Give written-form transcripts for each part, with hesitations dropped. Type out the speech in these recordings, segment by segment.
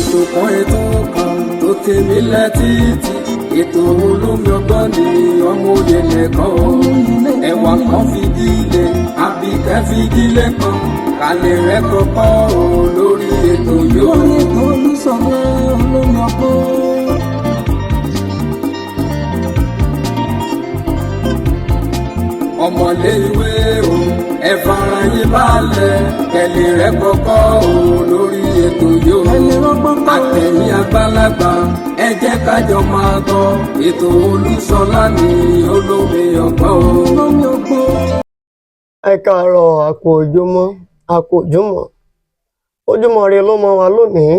Ètò kan, ètò kan tó tèmi létí, ètò olómi ọgbọ́n ni ọmọ òye lẹ́kọ̀ọ́ ẹwà kan fìdílé àbíkẹ́ fìdílé kan kálẹ̀ rẹ̀ kọ́kọ́ o lórí ètò yóò. Lórí ètò Olúṣọlá olómi ọgbọ́n. Ọmọlé ìwé o, ẹ fara yín balẹ̀, kẹlẹ̀ rẹ̀ kọ́kọ́ o lórí ètò yóò. Ẹ lè rọ́gbọ́n kọ́. Àtẹ̀yìn àgbàlagbà, ẹ jẹ́ kájọ máa gbọ́ ètò Olúṣọlá ní olómi ọgbọ́n o. Olómi ọgbọ́n. Ẹ káàárọ̀, àkó ojúmọ́, àkó ojúmọ́, ojúmọ́ ire ló mọ́ wa lónìí,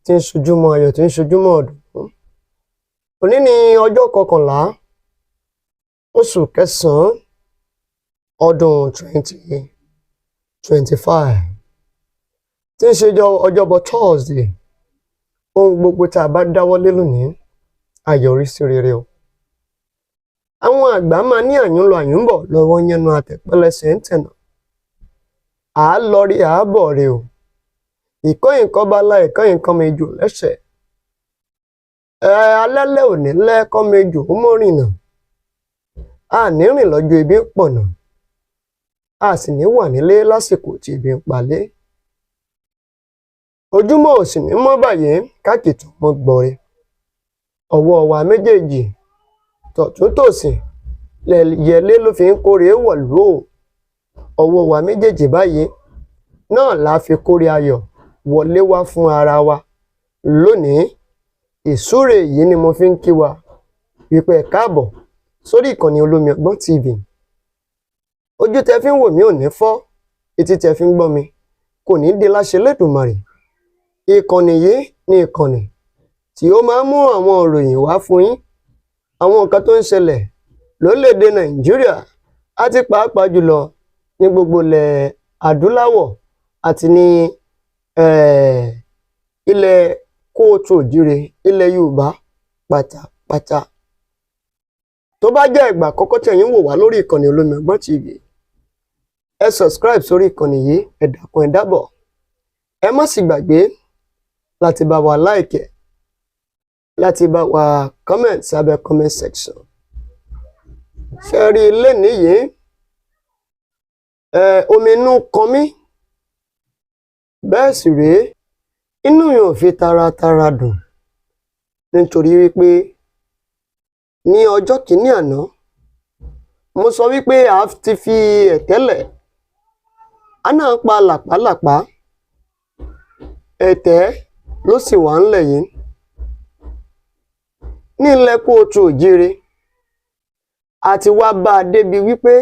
tí ń ṣojúmọ́ ayọ̀, tí ń ṣojúmọ́ ọdún. Òní ní ọjọ́ 11 oṣù kẹsànán ọdún 2025, tí ń ṣe ọjọ́bọ̀ Thursday. Ohun gbogbo tá a bá dáwọ́lé lónìí, á yọrí sí rere o. Àwọn àgbà máa ní àyùn lọ, àyùn bọ̀ lọ́wọ́ yẹnu, àtẹ̀pẹ́lẹsẹ̀ ń tẹ̀nà. À á lọ rí, à á bọ̀ rí o. Ìkọ́yìn kan bá la ìkọ́yìn kan méjò lẹ́sẹ̀ ẹ alẹ́lẹ́ òní lẹ́kọ́ méjò ó mọ́rìnà. A ní rìn lọ́jọ́ ebi ń pọ̀nà, a sì ní wà nílé lásìkò tí ebi ń palẹ̀. Ojúmọ́ ò sì ní mọ́ báyìí káàkiri mọ́ gbọ́re. Ọwọ́ wa méjèèjì, tọ̀tún tòsì lẹ̀yẹlé ló fi ń kórè wọ̀lú o. Ọwọ́ wa méjèèjì báyìí náà la fi kórè ayọ̀ wọlé wá fún ara wa lónìí. Ìsúre yìí ni mo fi ń kí wa wípé ẹ káàbọ̀ sórí ìkànnì Olómi Ọgbọ́n TV. Ojú tẹ fi ń wò mí ò ní fọ́, etí tẹ fi ń gbọ́ mi kò ní di láṣẹ Lẹ́dùnmarè. Ìkànnì yìí ni ìkànnì tí ó máa ń mú àwọn ìròyìn wá fún yín, àwọn nǹkan tó ń ṣẹlẹ̀ lórílẹ̀‐èdè Nàìjíríà àti pàápàá jùlọ ní gbogbo ilẹ̀ adúláwọ̀ àti ní ilẹ̀ kóòtù òjíire, ilẹ̀ Yorùbá pátápátá. Tó bá jẹ́ ìgbà àkọ́kọ́ tẹ̀yin ń wò wá lórí ìkànnì Olómi Ọgbọ́n TV, ẹ subscribe sórí ìkànnì yìí. Ẹ dákun, ẹ dábọ̀, ẹ má sì gbàgbé láti bá wa like, láti bá wa comment sábẹ́ comment section. Ṣe rí i lénìí yìí, ẹ omi inú kan mí, bẹ́ẹ̀ sì rèé, inú mi ò fi taratara dùn, nítorí wípé ní ọjọ́ kìíní àná, mo sọ wípé a ti fi ẹ̀tẹ́lẹ̀ a náà pa làpálàpá, ẹ̀tẹ́ ló sì wà ńlẹ̀ yìí ní ilẹ̀ kóòtù òjíire. A ti wá bá a débi wípé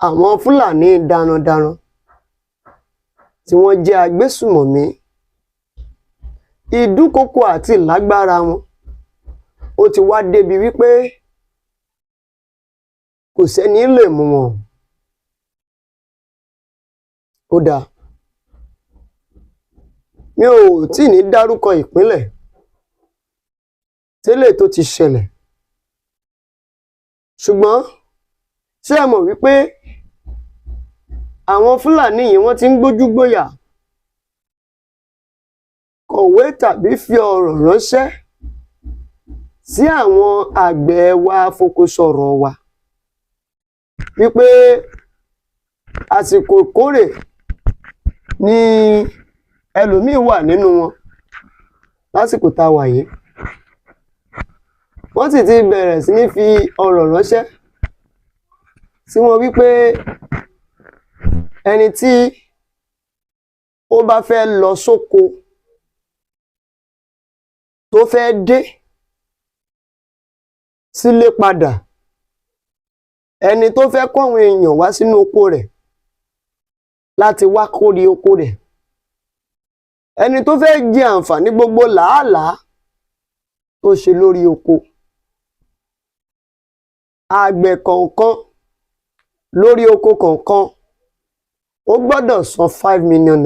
àwọn Fúlàní darandaran tí wọ́n jẹ́ agbésùmọ̀mí, ìdúnkokò àti ìlágbára wọn ó ti wá débi wípé kò sẹ́ni lè mú wọn. Ó dáa, mi ò tí ì ní dárúkọ ìpínlẹ̀ tẹ́lẹ̀ tó ti ṣẹlẹ̀, ṣùgbọ́n ṣé ẹ mọ̀ wípé àwọn Fúlàní yìí, wọ́n ti ń gbójú gbóyà kọ̀wé tàbí fi ọ̀rọ̀ ránṣẹ́ sí àwọn àgbẹ̀ wa fokosọ̀rọ̀ wa wípé àsìkò ìkórè ni ẹlòmíín wà nínú wọn lásìkò tá a wà yìí. Wọ́n sì ti bẹ̀rẹ̀ sí ní fi ọ̀rọ̀ ránṣẹ́ sí wọn wípé ẹni tí ó bá fẹ́ lọ sóko, tó fẹ́ dé sílé padà, ẹni tó fẹ́ kó àwọn èèyàn wá sínú oko rẹ̀ láti wá kórè oko rẹ̀, ẹni tó fẹ́ jẹ àǹfààní gbogbo làálàá tó ṣe lórí oko, àgbẹ̀ kọ̀ọ̀kan lórí oko kọ̀ọ̀kan, ó gbọ́dọ̀ san ₦5 million.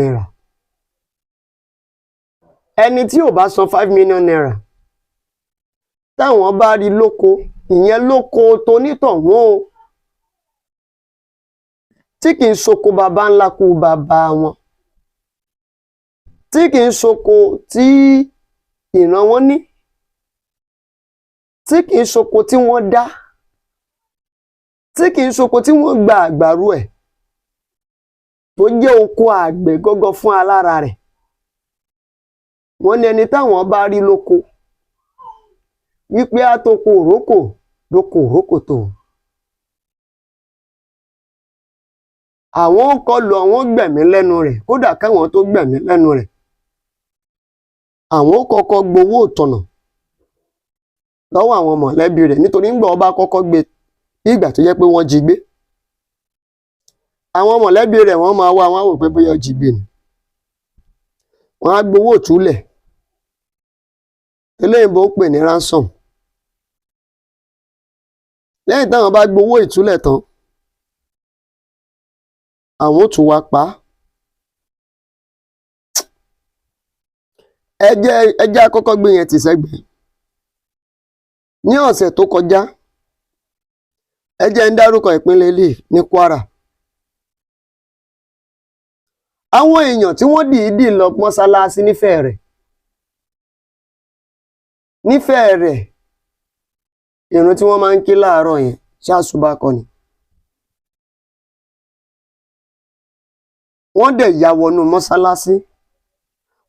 Ẹni tí ò bá san ₦5 million, táwọn bá rí lóko, ìyẹn lóko tonítọ̀hún o, tí kì í ṣoko baba ńlá kú bàbá wọn. Tí kì í ṣoko tí ìran wọn ní, tí kì í ṣoko tí wọ́n dá, tí kì í ṣoko tí wọ́n gba àgbàrú ẹ̀, tó jẹ́ oko àgbẹ̀ gọ́gọ́ fún alára rẹ̀. Wọ́n ní ẹni táwọn bá rí lóko wípé á tó ko òrókò lóko òrókò tó. Àwọn kọlù, àwọn gbẹ̀mí lẹ́nu rẹ̀. Kódà káwọn tó gbẹ̀mí lẹ́nu rẹ̀, àwọn kọ́kọ́ gbowó ìtọ̀nà lọ́wọ́ àwọn mọ̀lẹ́bí rẹ̀, nítorí ńgbà ọba kọ́kọ́ gbé bí ìgbà tó jẹ́ pé wọ́n jí gbé, àwọn mọ̀lẹ́bí rẹ̀ wọ́n máa wá, wọn á wò pé bóyá ó jí gbé ni. Wọ́n á gbowó ìtúlẹ̀, eléyìnbó ń pè ní ransom. Lẹ́yìn táwọn bá gbowó ìtúlẹ̀ tán, àwọn ò tún wá pa á. Ẹ jẹ́ àkọ́kọ́ gbé yẹn tì sẹ́gbẹ̀ẹ́. Ní ọ̀sẹ̀ tó kọjá, ẹ jẹ́ ń dárúkọ ìpínlẹ̀ ilé ní Kwara, àwọn èèyàn tí wọ́n dìídì lọ mọ́sálásí nífẹ̀ẹ́ rẹ̀, ìrun tí wọ́n máa ń kí láàárọ̀ yẹn, ṣáàṣùbà kọ́ ni, wọ́n dẹ̀ ya wọnú mọ́sálásí,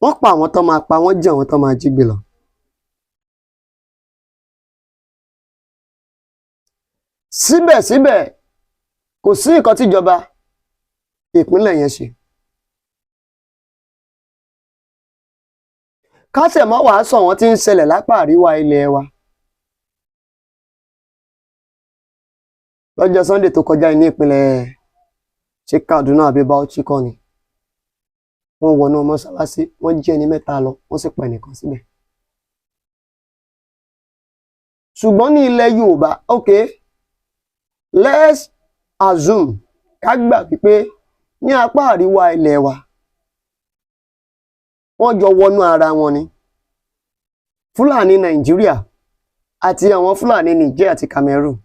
wọ́n pa àwọn tó máa pa, wọ́n jí àwọn tó máa jí gbé lọ. Síbẹ̀síbẹ̀, kò sí nǹkan tíjọba ìpínlẹ̀ yẹn ṣe. Kásẹ̀ mọ́ wàá sọ wọ́n tí ń ṣẹlẹ̀ lápá àríwá ilẹ̀ wa. Lọ́jọ́ Sunday tó kọjá yìí, ní ìpínlẹ̀ ṣé Kaduna àbí Bauchi kọ́ ni, wọ́n wọnú mọ́ṣáláṣí, wọ́n jí ẹni mẹ́ta lọ, wọ́n sì pa ẹnìkan síbẹ̀. Ṣùgbọ́n ní ilẹ̀ Yorùbá, okay, let's assume, ká gbà wípé ní apá àríwá ilẹ̀ wa, wọ́n jọ wọnú ara wọn ni. Fúlàní Nàìjíríà àti àwọn Fúlàní Niger àti Cameroon,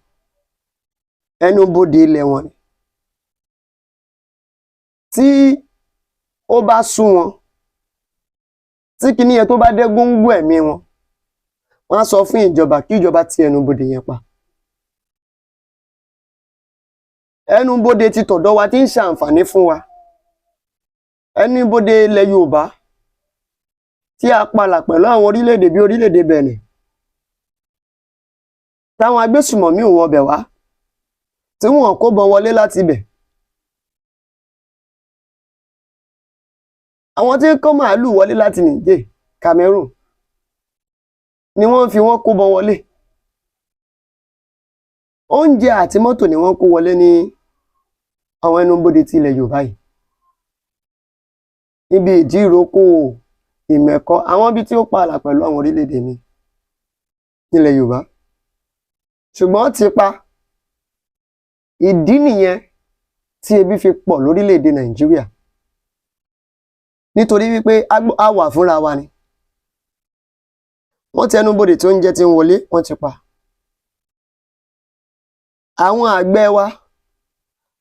ẹnu bodè ilẹ̀ wọn ni. Tí ó bá sú wọn, tí kinní yẹn tó bá dé góńgó ẹ̀mí wọn, wọ́n á sọ fún ìjọba kí ìjọba ti ẹnu bodè yẹn pa. Ẹnu bodè ti tọ̀dọ̀ wa tí ń ṣàǹfààní fún wa, ẹnu bodè ilẹ̀ Yorùbá tí a palà pẹ̀lú àwọn orílẹ̀-èdè bíi orílẹ̀-èdè Benin, táwọn agbésùmọ̀mí ò wọbẹ̀ wá, tí wọn kó bọn wọlé láti ibẹ̀. Àwọn tí ń kó màálù wọlé láti Niger, Cameroon ni wọ́n fi wọ́n kó bọn wọlé. Oúnjẹ àti mọ́tò ni wọ́n kó wọlé ní àwọn ẹnubodè ti ilẹ̀ Yorùbá yìí, níbi Ìdí-Ìrókò, Ìmẹ̀kọ, àwọn ibi tí ó pààlà pẹ̀lú àwọn orílẹ̀-èdè mi nílẹ̀ Yorùbá. Ṣùgbọ́n ti pa ìdí nìyẹn tí ebi fi pọ̀ lórílẹ̀-èdè Nàìjíríà, nítorí wípé a wà fúnra wa ni. Wọ́n ti ẹnubodè tí oúnjẹ ti ń wọlé, wọ́n ti pa. Àwọn àgbẹ̀ wa,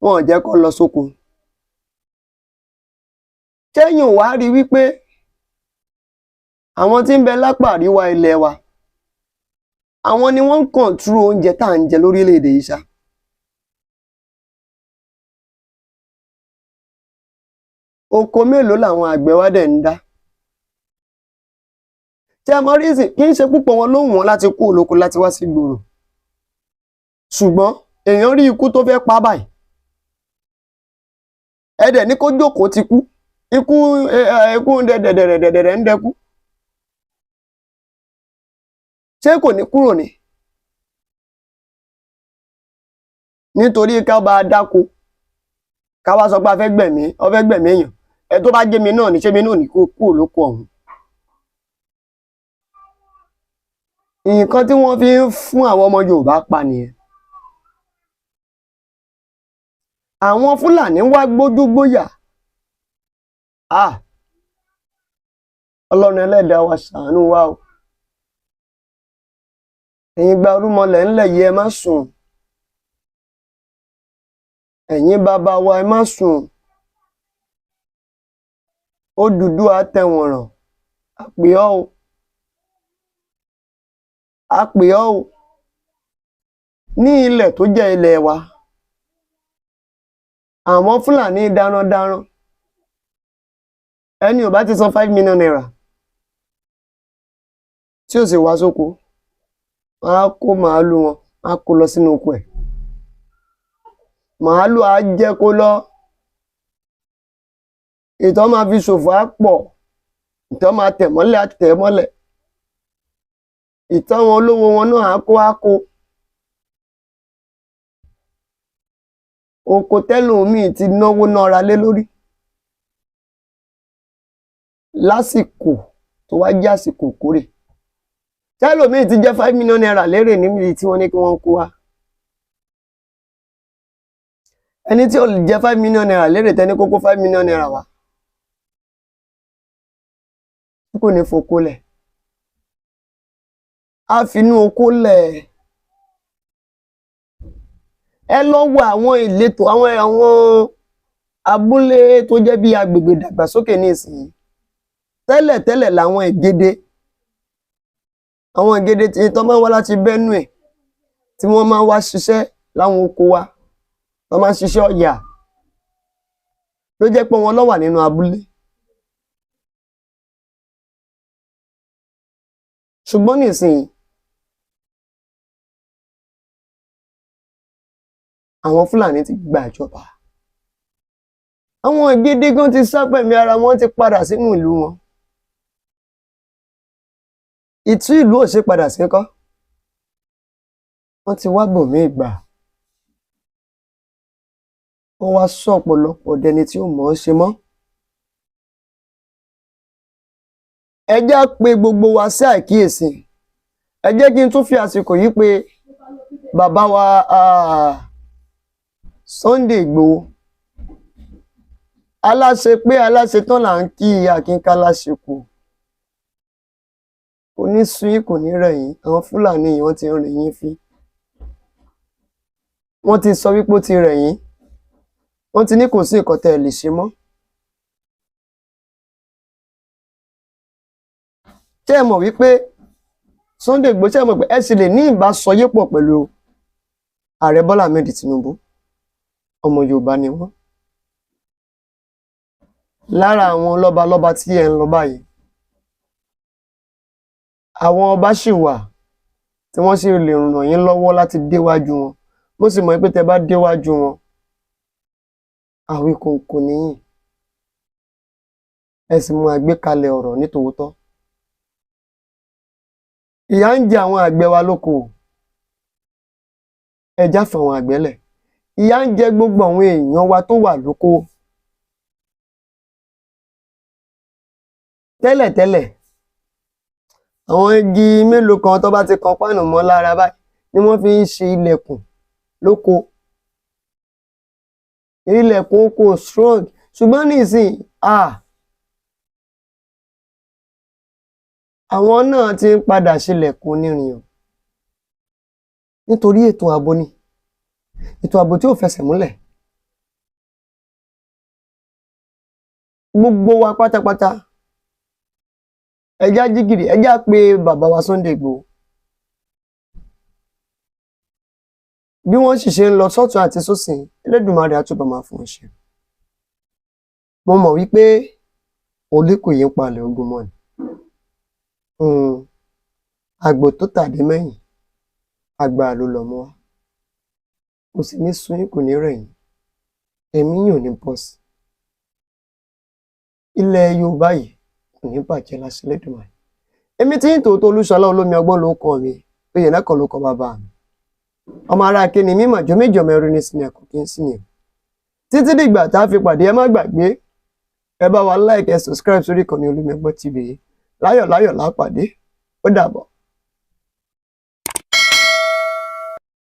wọn ò jẹ́ kó lọ sóko. Ṣẹ́yìn ò wá rí wípé àwọn tí ń bẹ lápá àríwá ilẹ̀ wa, àwọn ni wọ́n ń control oúnjẹ tá à ń jẹ lórílẹ̀-èdè yìí ṣá? Oko mélòó làwọn àgbẹ̀ wa dẹ̀ ń dá? Tí a mọ reason, kì í ṣe púpọ̀ wọn ló wù wọ́n láti kú olóko láti wá sí ìgboro, ṣùgbọ́n èèyàn rí ikú tó fẹ́ pa báyìí, ẹ dẹ̀ ní kó jókòó ti kú. Ikú ikú ń dẹ̀dẹ̀dẹ̀dẹ̀dẹ̀ ń dẹkú, ṣé kò ní kúrò ní? Nítorí ká bá a dáko, ká wá sọ pé a fẹ́ gbẹ̀mí, ọ fẹ́ gbẹ̀mí èèyàn. Ẹ tó bá jẹ́ mi náà ní, ṣé mi náà ní kó kúrò lóko ọ̀hún? Nǹkan tí wọ́n fi ń fún àwọn ọmọ Yorùbá pa nìyẹn. Àwọn Fúlàní wá gbójúgbóyà. Ah, Ọlọ́run ẹlẹ́dàá wa, ṣàánú wa o. Ẹ̀yin gba orúmọlẹ̀ ńlẹ̀ yìí, ẹ má sùn. Ẹ̀yin bàbá wa, ẹ má sùn. Odùduwà tẹ̀wọ̀nràn, àpè ọ́ o, àpè ọ́ o. Ní ilẹ̀ tó jẹ́ ilẹ̀ wa, àwọn Fúlàní darandaran, ẹni ò bá ti san ₦5 million tí ò sì wá sóko, wọn á kó màálù wọn, wọn á kó lọ sínú oko ẹ̀. Màálù á jẹ́ kó lọ, ìtọ́ máa fi ṣòfò á pọ̀, ìtọ́ máa tẹ̀ mọ́lẹ̀ á tẹ̀ mọ́lẹ̀, ìtọ́ wọn olówó wọn náà á kó á kó. Oko tẹ́lòmíì ti náwó nára lé lórí lásìkò tó wá jẹ́ àsìkò ìkórè, tẹ́lòmíì ti jẹ́ ₦5 million lérè níbi tí wọ́n ní kí wọ́n kó wá. Ẹni tí ò lè jẹ́ ₦5 million lérè, tẹ́ni kó kó ₦5 million wá, tí kò ní fokó lẹ̀, á finú oko lẹ̀. Ẹ lọ wo àwọn ìletò, àwọn abúlé tó jẹ́ bí agbègbè ìdàgbàsókè ní ìsinyìí. Tẹ́lẹ̀tẹ́lẹ̀ làwọn ìgede, àwọn ìgede tí tó máa ń wá láti Benue, tí wọ́n máa ń wá ṣiṣẹ́ láwọn oko wa, tó máa ń ṣiṣẹ́ ọ̀yà, ló jẹ́ pé wọ́n ló wà nínú abúlé. Ṣùgbọ́n nísìnyí, àwọn Fúlàní ti gba ìjọba, àwọn ìgede gan ti sá pẹ̀mí ara wọn, ti padà sínú ìlú wọn. Ìtú ìlú ò ṣe padà sí kọ́, wọ́n ti wá bòmíì gbà. Wọ́n wá sọ ọ̀pọ̀lọpọ̀ dẹni tí ó mọ̀ ọ́n ṣe mọ́. Ẹ jẹ́ á pe gbogbo wa sí àkíyèsí. Ẹ jẹ́ kí n tún fi àsìkò yìí pé bàbá wa Sunday Igboho. Aláṣẹ pé aláṣẹ tán là ń kí akínká láṣepọ̀. Kò ní sú yín, kò ní rẹ̀ yín. Àwọn Fúlàní yìí, wọ́n ti ń rìn yín fín. Wọ́n ti sọ wípé ó ti rẹ̀ yín, wọ́n ti ní kò sí nǹkan tẹ́ ẹ lè ṣe mọ́. Ṣé ẹ mọ̀ wípé Sunday Igboho, ṣé ẹ mọ̀ pé ẹ sì lè ní ìbásọyépọ̀ pẹ̀lú Ààrẹ Bọ́lá Ahmed Tinubu? Ọmọ Yorùbá ni wọ́n. Lára àwọn lọ́balọ́ba tí ẹ ń lọ báyìí, àwọn ọba ṣì wà tí wọ́n sì lè ràn yín lọ́wọ́ láti déwájú wọn. Mo sì mọ̀ pé tẹ́ bá déwájú wọn, Àwíkòǹkò nìyí, ẹ sì mú àgbékalẹ̀ ọ̀rọ̀ nítòótọ́. Ìyà ń jẹ àwọn àgbẹ̀ wa lóko, ẹ já fún àwọn àgbẹ̀ lẹ̀. Ìyà ń jẹ gbogbo àwọn èèyàn wa tó wà lóko. Tẹ́lẹ̀tẹ́lẹ̀, àwọn igi mélòó kan tó bá ti kan páànù mọ́ lára báyìí ni wọ́n fi ń ṣe ilẹ̀kùn lóko. Ilẹ̀kùn oko strong, ṣùgbọ́n nísìnyí, àwọn náà ti ń padà ṣílẹ̀kùn onírin o, nítorí ètò ààbò ni, ètò ààbò tí ò fẹsẹ̀ múlẹ̀. Gbogbo wa pátápátá, ẹ já jígìrì, ẹ já pé bàbá wa Sunday Igboho. Bí wọ́n sì ṣe ń lọ sọ́tún àti sósì, Elédùmarè á túbọ̀ máa fún wọn ṣe. Mo mọ̀ wípé Olúkòyí ń palẹ̀ ogun mọ́ ni. Àgbò tó tàdé mẹ́yìn, àgbà ló lọ mú wá. Kò sì ní sú yín, kò ní rẹ̀ yín, ẹ̀mí yín ò ní bọ́ sí. Ilẹ̀ Yorùbá yìí kò ní bàjẹ́ láṣẹ Elédùmarè. Èmi tí ń tòótọ́, Olúṣọlá Olómi Ọgbọ́n ló kọ́ mi, oyè náà kọ́ ló kọ́ bàbá mi. Ọmọ ará akéni mímọ̀ jọ méjì, ọmọ ẹrú ní sinmi ẹ̀kọ́ kí n sí ni. Títí dìgbà tá a fi pàdé, ẹ má gbàgbé, ẹ bá wa like, ẹ subscribe sórí ìkànnì Olómi Ọgbọ́n TV yìí. Láyọ̀ láyọ̀ lápàdé, ó dàbọ̀.